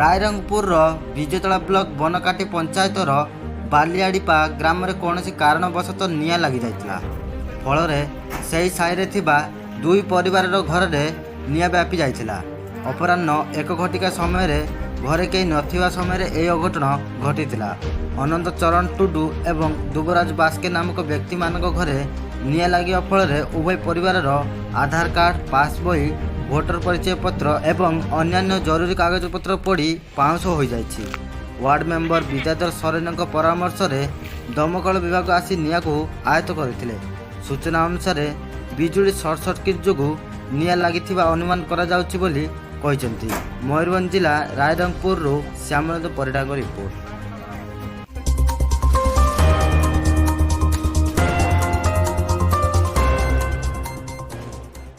ରାଇରଙ୍ଗପୁରର ବିଜୟତଳା block ବନକାଟି ପଞ୍ଚାୟତର ବାଲିଆଡ଼ିପା ଗ୍ରାମରେ କୌଣସି କାରଣବଶତଃ ନିଆଁ ଲାଗିଯାଇଥିଲା। ଫଳରେ ସେହି ସାହିରେ ଥିବା ଦୁଇ ପରିବାରର ଘରରେ ନିଆଁ ବ୍ୟାପି ଯାଇଥିଲା। ଅପରାହ୍ନ 1 ଘଟିକା ସମୟରେ ଘରେ କେହି ନଥିବା ସମୟରେ ଏହି ଅଘଟଣ ଘଟିଥିଲା। ଅନନ୍ତ ଚରଣ ଟୁଡୁ ଏବଂ ଦୁବରାଜ ବାସ୍କେ ନାମକ ବ୍ୟକ୍ତିମାନଙ୍କ ଘରେ ନିଆଁ ଲାଗିବା ଫଳରେ ଉଭୟ ପରିବାରର ଆଧାର କାର୍ଡ଼, ପାସବହି, ଭୋଟର ପରିଚୟ ପତ୍ର ଏବଂ ଅନ୍ୟାନ୍ୟ ଜରୁରୀ କାଗଜପତ୍ର ପୋଡ଼ି ପାଉଁଶ ହୋଇଯାଇଛି। ୱାର୍ଡ ମେମ୍ବର ବିଦ୍ୟାଧର ସରେନଙ୍କ ପରାମର୍ଶରେ ଦମକଳ ବିଭାଗ ଆସି ନିଆଁକୁ ଆୟତ୍ତ କରିଥିଲେ। ସୂଚନା ଅନୁସାରେ, ବିଜୁଳି ସର୍ଟ ସର୍କିଟ୍ ଯୋଗୁଁ ନିଆଁ ଲାଗିଥିବା ଅନୁମାନ କରାଯାଉଛି ବୋଲି କହିଛନ୍ତି। ମୟୂରଭଞ୍ଜ ଜିଲ୍ଲା ରାଇରଙ୍ଗପୁରରୁ ଶ୍ୟାମନନ୍ଦ ପରିଡ଼ାଙ୍କ ରିପୋର୍ଟ।